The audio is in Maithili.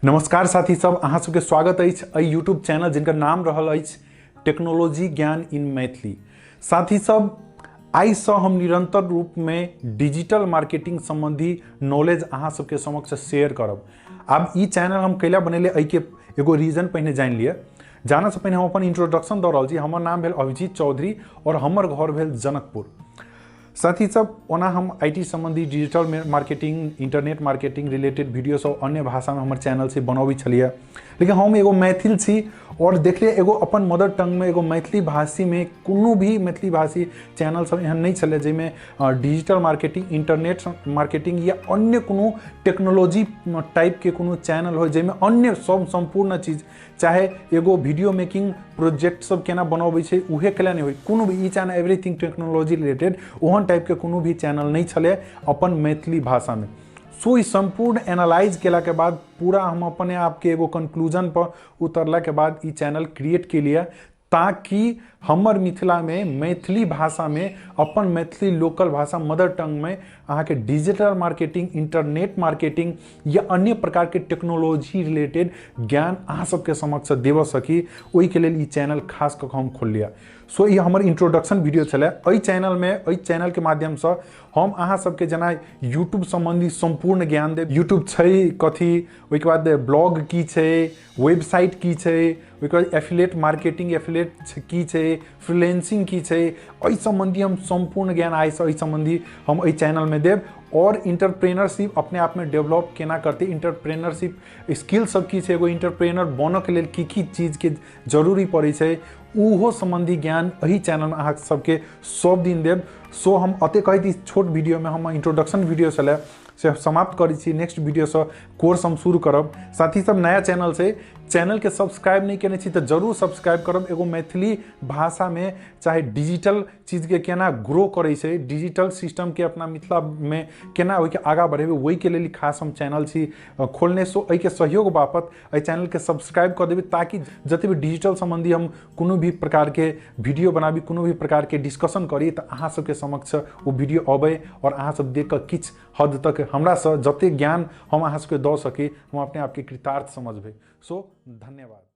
नमस्कार साथी सब, अहाँ सबके स्वागत अछि एहि यूट्यूब चैनल जिनकर नाम रहल अछि टेक्नोलॉजी ज्ञान इन मैथिली। साथी सब, आइसँ हम निरंतर रूप में डिजिटल मार्केटिंग संबंधी नॉलेज अहाँ सबके समक्ष शेयर करब। आब ई चैनल हम कैला बनेले एहिके एगो रीजन पहिने जानि लिअ। जानऽसँ पहिने हम अपन इंट्रोडक्शन दऽ रहल छी। हमर नाम भेल अभिजीत चौधरी और हमर घर भेल जनकपुर। साथी सब, ओना हम IT संबंधी digital marketing, internet marketing related video सब अन्य भाषामे हमर चैनल से बनबै छलियै, लेकिन हम एगो मैथिल छी और देखलियै एगो अपन मदर टंगमे एगो मैथिली भाषीमे कोनो भी मैथिली भाषी चैनल सब एहन नहि छलै जाहिमे डिजिटल मार्केटिंग, इंटरनेट मार्केटिंग या अन्य कोनो टेक्नोलॉजी टाइपके कोनो चैनल हो जाहिमे अन्य सब सम्पूर्ण चीज, चाहे एगो वीडियो मेकिंग प्रोजेक्ट सब केना बनबै छै उहे केला नहि होइ, कोनो भी each and everything technology related ओहन टाइपके कोनो भी चैनल नहि छलै अपन मैथिली भाषामे। सो ई सम्पूर्ण एनालाइज केलाके बाद पूरा हम अपने आपके एगो कंक्लूजन पर उतरला के बाद ई चैनल क्रिएट केलिए ताकि हमर मिथिलामे मैथिली भाषामे अपन मैथिली लोकल भाषा मदर टंगमे अहाँके डिजिटल मार्केटिंग, इंटरनेट मार्केटिंग या अन्य प्रकारके टेक्नोलॉजी रिलेटेड ज्ञान अहाँ सबके समक्ष देबऽ सकी, ओहिके लेल ई चैनल खास कऽ हम खोललियै। सो ई हमर इंट्रोडक्शन वीडियो छलै। एहि चैनलमे, एहि चैनलके माध्यमसँ हम अहाँ सबके जेना यूट्यूब सम्बन्धी सम्पूर्ण ज्ञान देब। यूट्यूब छै कथी, ओहिके बाद ब्लॉग की छै, वेबसाइट की छै, ओहिके बाद एफिलेट मार्केटिंग, एफिलेट की छै, फ्रीलेंसिंग की छै, एहि सम्बन्धी हम सम्पूर्ण ज्ञान आइसँ एहि सम्बन्धी हम एहि चैनलमे देब। और इंटरप्रेनरशिप अपने आप में डेवलप केना करते, इंटरप्रेनरशिप स्किल सब की छै, एगो इंटरप्रेनर बनऽके लेल की की चीजके जरूरी पड़ै छै, ओहो सम्बन्धी ज्ञान एहि चैनलमे अहाँ सबके सब दिन देब। सो हम एतेक कहैत ई छोट वीडियोमे हम इंट्रोडक्शन वीडियो छलै से समाप्त करै छी। नेक्स्ट वीडियोसँ कोर्स हम शुरू करब। साथी सब, नया चैनल छै, चैनलके सब्सक्राइब नहि केने छी तऽ जरूर सब्सक्राइब करब। एगो मैथिली भाषामे चाहे डिजिटल चीजके केना ग्रो करै छै, डिजिटल सिस्टमके अपना मिथिलामे केना ओहिके आगाँ बढ़ेबै, ओहिके लेल खास हम चैनल छी खोलने। सो एहिके सहयोग बापत एहि चैनलके सब्सक्राइब कऽ देबै ताकि जते भी डिजिटल सम्बन्धी हम कोनो भी प्रकारके वीडियो बनाबी, कोनो भी प्रकारके डिस्कशन करी तऽ अहाँ सबके समक्ष ओ वीडियो अबै और अहाँ सब देख कऽ किछु हद तक हमरासँ जतेक ज्ञान हम अहाँ सबके दऽ सकी हम अपने आपके कृतार्थ समझबै। सो धन्यवाद।